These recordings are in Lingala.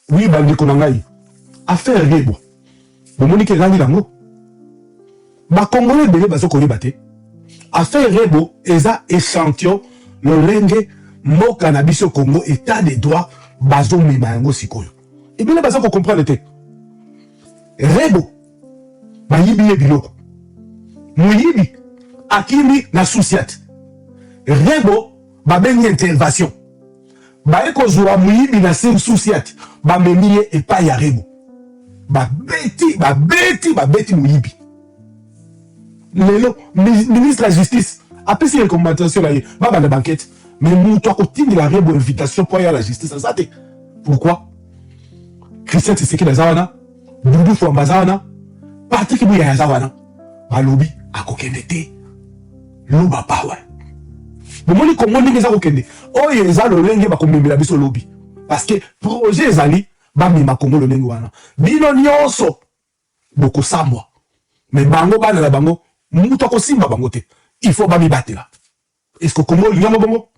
Oui bandeko na ngai, affaire Rebo bomoni ke erangi nango ba congolais ebele bazo koyeba te. Affaire Rebo eza echantillon lolenge mboka na biso Congo etat de droit bazo mema yango sikoyo. Ebele baza ko comprendre te. Rebo bayibi ye biloko, moyibi akimi na sous-ciat. Rebo babengi intervention. Baye kozua moyibi na sous-ciat, bamemi ye epai ya Rebo. Babeti, babeti, babeti moyibi. Lelo ministre ya justice apesi recommandation na ye babanda ba enquête, mais mutu akotindela Rebo invitation po aya la justice aza te. Pourquoi? Christian Tshisekedi aza wana, Doudou Fwamba aza wana, Patrick Muyaya aza wana, balobi akokende te. Luba power. Bomoni Congo ndenge eza kokende, oyo eza lolenge bakomemela biso lobi, parce que projet ezali bamema Congo lolenge wana. Bino nyonso bokosambwa, mais bango bana na bango mutu akosimba bango te, il faut bamibatela. Est-ce que Congo olingi yango bongo?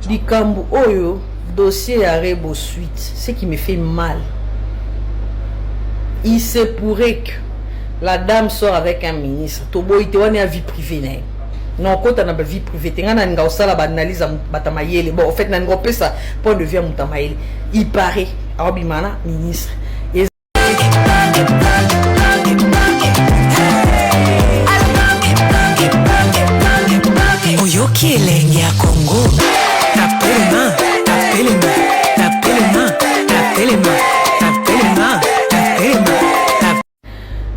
Likambo oyo dossier ya Rebo suite, ce qui me fait mal, il se pourrait que la dame sort avec un ministre, toboyi te, wana ya vie privée na ye, na okota na ba vie privée te. Ngai nalinga kosala ba analyse ya bato ya mayele. Bon, en fait, nalinga kopesa point de vue ya moto ya mayele. Il paraît aobima na ministre. Oyoki elengi ya Congo. Tapelema, tapelema, tapelema, tapelema, tapelema, tapelema.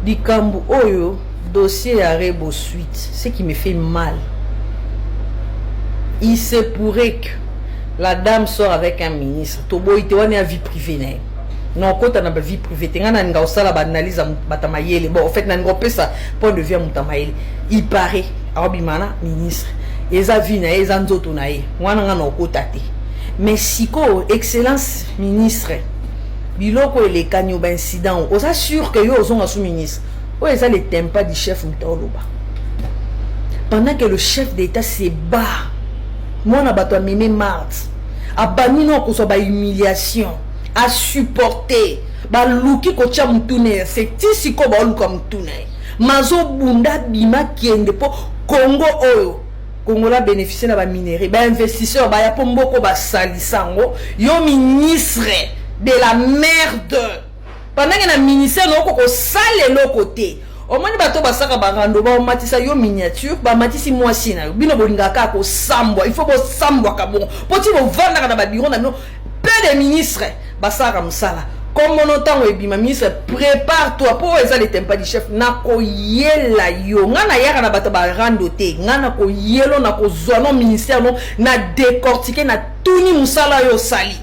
Likambo oyo dossier ya Rebo suite, ce qui me fait mal, il se pourrait que la dame sort avec un ministre, toboyi te, wana ya vie privée na ye, na okota na ba vie privée te. Ngai nalinga kosala ba analyse ya bato ya mayele. Bon, en fait, nalinga kopesa point de vue ya moto ya mayele. Il paraît aobima na ministre, eza vie na ye, eza nzoto na ye, wana ngai na okota te. Mais sikoyo, excellence ministre, biloko elekani yo, ba incident, oza sûr que yo ozonga sous ministre oyo eza le tempa du chef? Moto oloba pendant que le chef d'état se bat, mwana bato ameme marte, abandi na kozwa ba humiliation, asupporte, baluki kotia mutu na ye se ti sikoyo baoluka mutu na ye, mazobunda bima kende mpo Congo oyo Kongola bénéficie na ba minerais, ba investisseurs baya mpo mboko basalisa yango. Yo ministre de la merde, pendant que na ministère na oko kosala eloko te. Omoni bato basaka barando, baomatisa yo miniature, bamatisi mwasi na yo. Bino bolingaka kaka kosambwa, il faut bosambwaka bongo mpo ti bovandaka na babiro na bino. Peu de ministre basalaka mosala kombono. Ntango ebima ministre, prépare toi mpo oyo eza le tempa du chef. Nakoyela yo, ngai nayaka na bato barando te. Ngai nakoyelo, nakozwa no ministère no, na décortique, na tuni mosala oyo osali,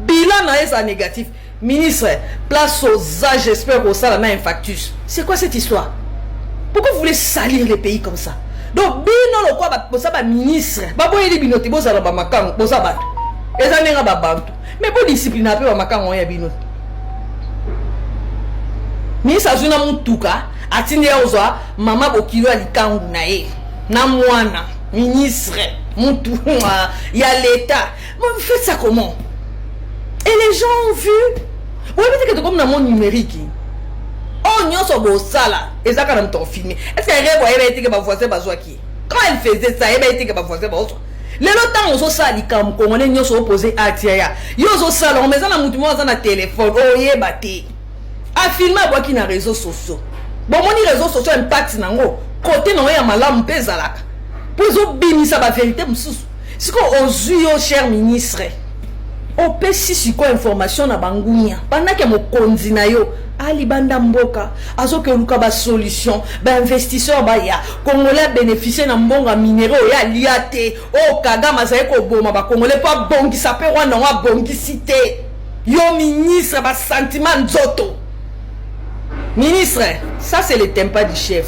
bilan na ye eza négatif. Ministre, place oza, j'espère kosala na infactus. C'est quoi cette histoire? Pourquoi vous voulez salir le pays comme ça? Donc bino lokwa boza baministre, baboyeli bino te bozala bamakango, boza bato, eza ndenge babantu, mais bodiscipline mpe bamakango ya bino. Ministre azwi na mutuka, atindi ye ozwa mama bokilo ya likangu na ye na mwana. Ministre mutu ya l'état, vous faites ça comment? Et les gens ont vu. Oyebi te ke tokomi na monde numérique oyo nyonso bosala eza kaka na moto ofilme. Est ce que Rebo ayeba ye te ke bavoisin bazwaki? Quand elle faisait ça, ayeba ye te ke bavoisin bazwa? Lelo ntango ozosala likambo, congolais nyonso opose atia ya yo ozosala yango, eza na motu moko aza na telefone, oyeba te, afilme, abwaki na réseau sociaux. Bomoni réseau sociaux, impact nango, kote nango ya malamu mpe ezalaka mpo ezobimisa baverité mosusu. Sikoyo ozwi yo, cher ministre, opesi sikoyo information na bangunia bandaki ya mokonzi na yo alibanda mboka, azokoluka basolution, bainvestisseur baya, congolais abénéficie na mbongo ya minerai oyo alia te, oyo Kagame azali koboma bacongolais mpo abongisa mpe Rwanda yango abongisi te. Yo ministre, basentiment nzoto. Ministre, ça c'est le tempa du chef.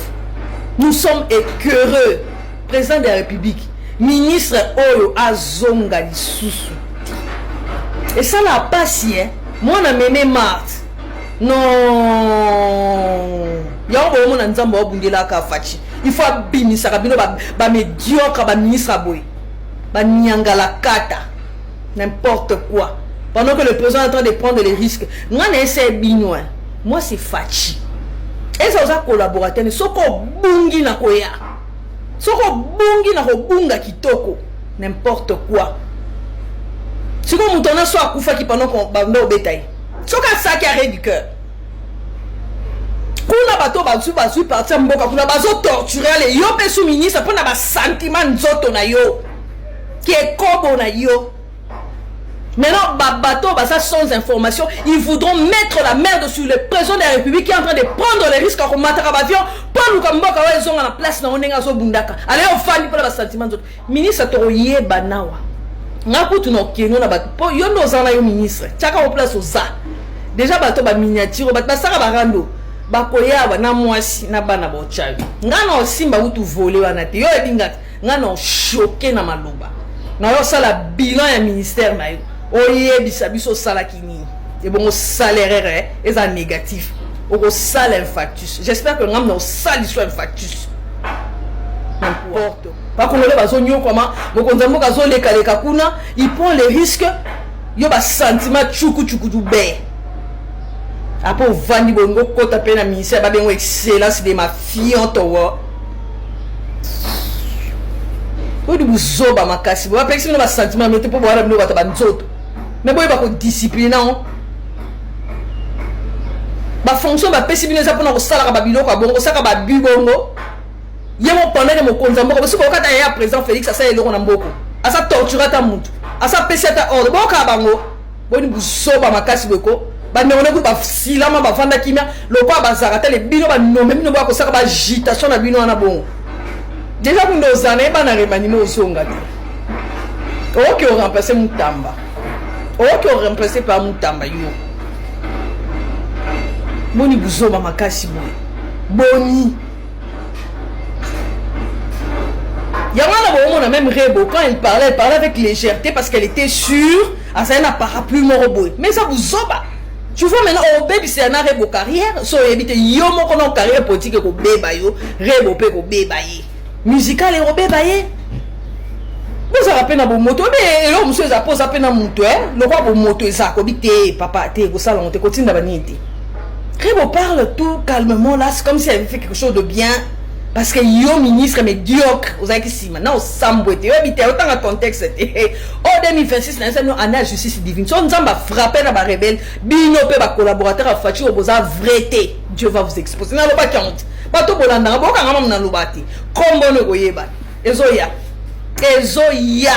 Nous sommes écœureux. Président de la République, ministre oyo azonga lisusu, esala pasi eh? Mwana meme Marte, non, yango boomona Nzambe abundelaka Faci. Il faut abimisaka bino bamédiocre, baministre boye, baniangala kata, n'importe quoi. Pendant que le président est en train de prendre les risques. Nga na essaye bino. Moi c'est Fatshi. Eza oza collaborateur soko obungi na koya. Soko obungi na kobunga kitoko. N'importe quoi. Siko moto wana so akufaki pendant qu'on banda obeta ye. Soki asaki arrêt du cœur. Kuna bato bazwi bazwi parti ya mboka kuna bazo torturer ale yo mpe sous ministre mpo na ba sentiment nzoto na yo. Kekobo na yo. Maintenant, ba bateau, ba ça sans information, ils voudront mettre la merde sur le président de la République qui est en train de prendre les risques à komataka ba avion pour luka mboka oyo ezonga na place na ndenge azobundaka. Allez, ofandi mpo na ba sentiment nzoto. Ministre tokoyeba nawa. Nga kutu na okeno na bato po yo nde oza na yo ministre. Tiaka o place oza. Déjà bato ba miniature, bato basaka ba rando. Bakoya na mwasi na bana botya yo. Nga na osimba kutu vole wana te. Yo ebingaka. Nga na choqué na maloba. Na yo sala bilan ya ministère na yo. Oyebisa biso osalaki nini. Ebongo salaire eza négatif. Okosala infarctus. J'espère que ngam na osali so infarctus. N'importe. Bakongole bazonyokwama, mokonzi ya mboka azolekaleka kuna, il prend les risques. Yo ba sentiment tchuku tchuku du be. Apo ovandi bongo kota pe na ministère babengo excellence de ma fionto wo. Oyo buzoba makasi bo bapekisi bino ba sentiment mete po bowana bino bato ba nzoto. Mais boyeba ko discipline yango. Ba fonction bapesi bino eza mpona kosalaka ba biloko ya bongo, kosalaka ba bu bongo. Ye mo pendant que mokonzi ya mboka bosi bokata ya président Félix asala eloko na mboko. Asa torture ata mutu. Asa pesi ata ordre. Boka bango. Boni buzoba makasi boye ko. Bandeko na kutu basilama bavanda kimia lokola bazalaka tale bino banome bino boya kosaka ba agitation na bino wana bongo. Deja kunda ozana ye bana remaniement ozonga te. Okoki oremplace Mutamba. Okoki oremplace pa Mutamba yo. Boni buzoba makasi boye. Boni. Yango wana bomona même Rebo quand elle parlait, elle parlait avec légèreté parce qu'elle était sûre azali na parapluie moko boye. Mais ça buzoba. Tu vois maintenant obebisa na Rebo carrière, so oyebi te yo moko na carrière politique ekobeba yo, Rebo pe kobeba ye. Musical ekobeba ye. Bozala pe na bomoto obe eloko mosusu eza mpo oza pe na moto eh lokwa bomoto eza kobi te papa te kosala yango te kotinda banini te. Rebo parle tout calmement là, c'est comme si elle avait fait quelque chose de bien. Parce que yo ministre médiocre, ozalaki nsima na osambwe te, oyebi te, otanga contexte te. O 2026 na yesa bino année ya justice divine. So Nzambe a frappé na ba rebelle, bino pe ba collaborateur ya Fatshi oyo boza vrai te. Dieu va vous exposer. Nalobaki yango te. Bato bolandaka, bokanga mamu naloba te. Kombo no ekoyebana. Ezoya. Ezoya.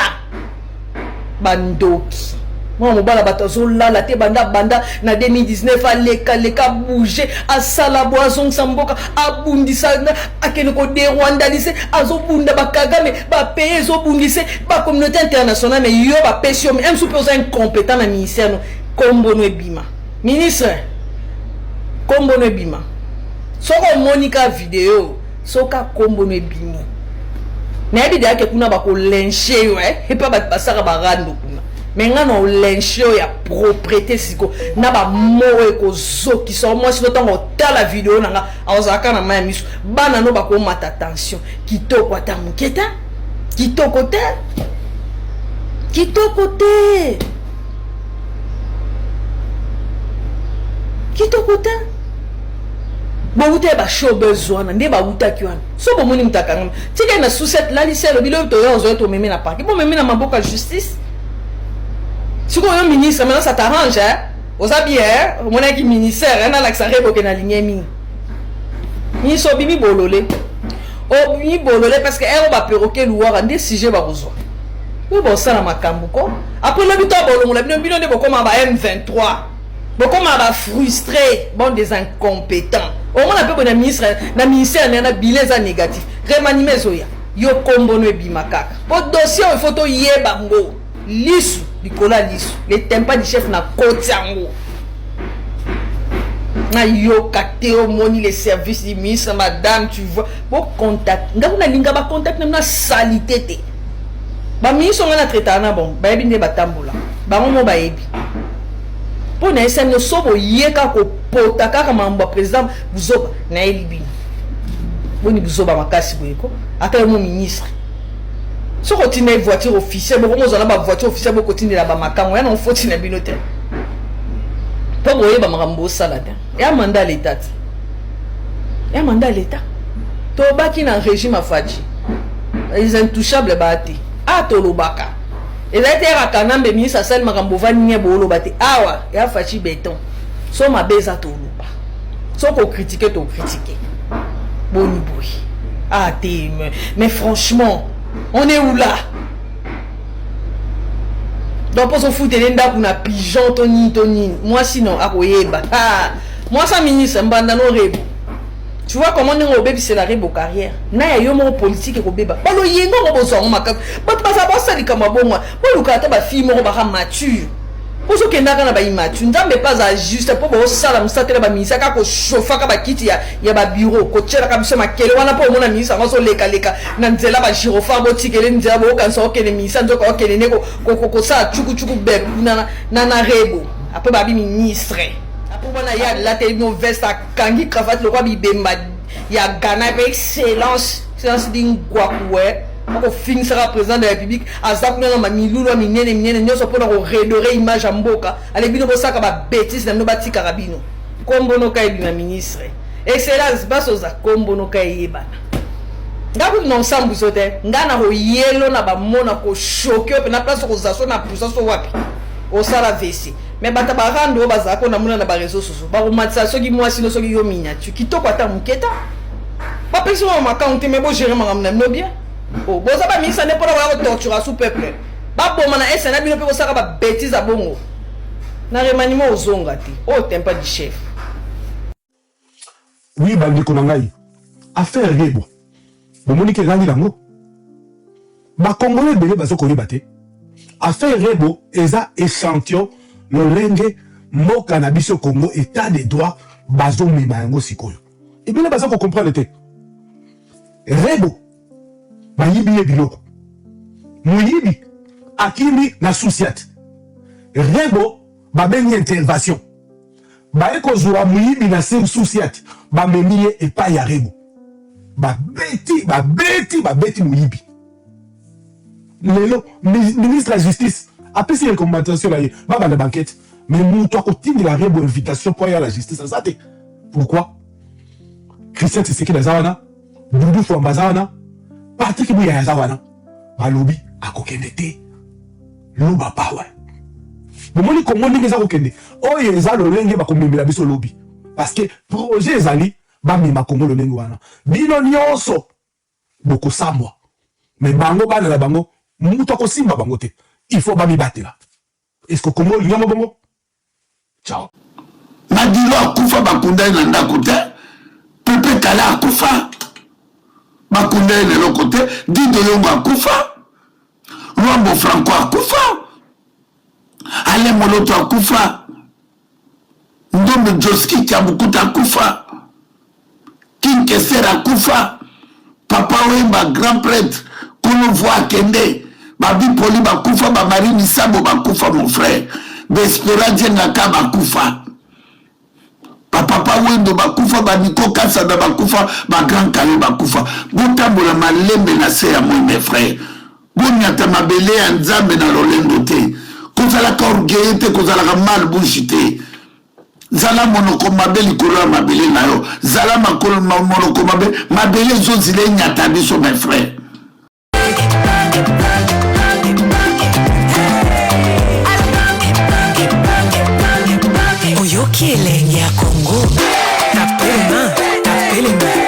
Bandoki. Mwana mobala bato azolala te banda banda na 2019 aleka leka bouger asala bo azongisa mboka abundisa akende ko derwandaliser azobunda ba Kagame ba pays ezobundise ba communauté internationale mais yo bapesi yo msu mpe oza incompétent na ministère no kombo no ebima ministre kombo no ebima soki omoni ka video soka kombo no ebimi nayebi deya ke kuna bakolinche yo epa bato basaka barando kuna me nga na olinche yo ya propriété siko na bamoo ekozokisa yo mwasi no ntango otala video na nga azalaka na mai ya miso bana no bakomata tension kitoko ata moke te kitoko te kitoko te kitoko te bowuta ya bashowbuzz wana nde bawutaki wana so bomoni moto akangami tika na suset lalisi alobi lobi toya ozwa tomemi na parke bomemi na maboko ya justice sikoyo yo ministre maintenant ça t'arrange hein? Oza bien hein? Omonaki ministère hein? Nalakisa reboke na linge mingi ministre obimi bolole obimi bolole parce que ero baperroquet luwara nde sujet bakozwa oyo bosala makambo ko après lobi to bolongola bino bino nde bokoma ba M23 bokoma ba frustré bande des incompétents omona mpe boye na ministre na ministère na bilan eza négatif remaniement ezoya yo kombo no ebima kaka po dossier oyo faut toyeba ngo lisu likolo ya lisu le tempa du chef na koti yango nayoka te omoni les services du ministre madame tu vois bo contact nga kuna linga ba contact na salite te ba ministre nga na traitaka na bango bayebi nde batambola bango mo bayebi mpo na yesa bino so boye kaka kopota kaka mambo ya président buzoba nayebi bino boni buzoba makasi boye ko ata yo mo ministre soki otinda ye voiture officielle bokomi ozala ba voiture officielle bokotindela bamakango ya na ofoti na bino te. Mpo boyeba makambo bosala te. Ya mandat ya l'Etat te. Ya mandat ya l'Etat. Tobaki na régime ya Fatshi. Les intouchables ba te. Ah tolobaka. Ezali te yaka Kanambe ministre asali makambo ovandi nye booloba te. Awa ya Fatshi beton. So mabe eza toloba. So ko critiquer to critiquer. Boni boye. Ah te mais franchement, on est où là? Donc poso futele ndako na pigeon to nini to nini. Mwasi non akoyeba. Ah, mwasi ya ministre mbanda no rebo. Tu vois comment ndenge obebisela rebo carrière. Na ya yo moko politique ekobeba. Baloyengo ngo bozwa yango makasi. Bato baza basala likambo ya bongo. Boluka ata ba fille moko baka mature. Bozokendaka na ba immature. Nzambe pe aza juste po bosala mosala te na ba ministère kaka kochauffaka ba kiti ya, ya ba bureau, kotielaka biso makele wana po omona ministre yango azolekaleka na nzela ba gyrophare botikele nzela bokokanisa okende ministère nzoka okende nde kosala cukucuku bek kuna na, na rebo. Après babi ministre. Après wana ye alateli bino veste akangi cravate lokola bibemba ya Ghana pe excellence excellence di ngwaku eh. Akofingisaka président de la République aza kuna na mamilulu ya minene minene nyonso mpona koredore image ya mboka. Ale bino bosaka ba bêtise na bino batikaka bino. Kombo noka ebima ministre. Excellence basoza kombo noka eyebana. Nga kutu na osambuso te. Nga na koyelo na bamona ko choquer yo na place okozala so na pusa so wapi. Osala VC. Mais bato ba rando oyo bazalaka ko namona na ba réseaux sociaux bakomatisa soki mwasi no soki yo miniature kitoko ata moke ta bapesi mwa makangu te mais bogérer makambo na bino bien. Oh, boza ba ministre nde mpona koya kotortura sous peuple baboma na ese na bino mpe bosaka ba bêtise ya bongo na remaniement ozonga te oyo tempa du chef. Oui, bandeko na ngai, affaire Rebo bomoni ke elangi nango bakongole ebele bazo koyeba te. Affaire Rebo eza échantillon lolenge mboka na biso Congo état de droit bazomema yango sikoyo. Ebele baza kocomprendre te. Rebo bayibi ye biloko, moyibi akimi na sous-ciat. Rebo babengi intervention, baye kozwa moyibi na sous-ciat, bamemi ye epai ya Rebo, babeti babeti babeti moyibi. Lelo ministre ya justice apesi recommandation na ye babanda bankete, mais moto akotindela Rebo invitation mpo aya la justice aza te. Pourquoi? Christian Tshisekedi aza wana, Doudou Fwamba aza wana, Patrick Muyaya aza wana, balobi akokende te. Loba power. Bomoni Congo ndenge eza kokende, oyo eza lolenge bakomemela biso lobi, parce que projet ezali bamema Congo lolenge wana. Bino nyonso bokosambwa, mais bango bana na bango mutu akosimba bango te, il faut bamibatela. Est-ce que Congo olingi yango bongo? Ciao. Madilo akufa bakunda ye na ndako te. Pepe Kale akufa bakunda ye na eloko te. Dido Yongo akufa, Luambo Franco akufa, Alain Moloto akufa, Ndombe Josky Kiambukuta akufa, King Kester akufa, Papa Wemba grand prêtre Kolo Voix akende, Babi Poli bakufa, ba Marie Misambo bakufa mon frère, ba Espera Djengaka bakufa, ba Papa Wendo bakufa, ba Nico Kasanda bakufa, ba Grand Kale bakufa. Botambola malembe na se ya moi mes frères. Bonyata mabele ya Nzambe na lolendo te. Kozalaka orgueilleux te, kozalaka mal bouche te. Zala monoko mabe likolo ya mabele na yo. Zala makolo monoko mabe, mabele ezozila enyata biso mes frères. Oyoki elengi ya Congo. Tapelema, tapelema.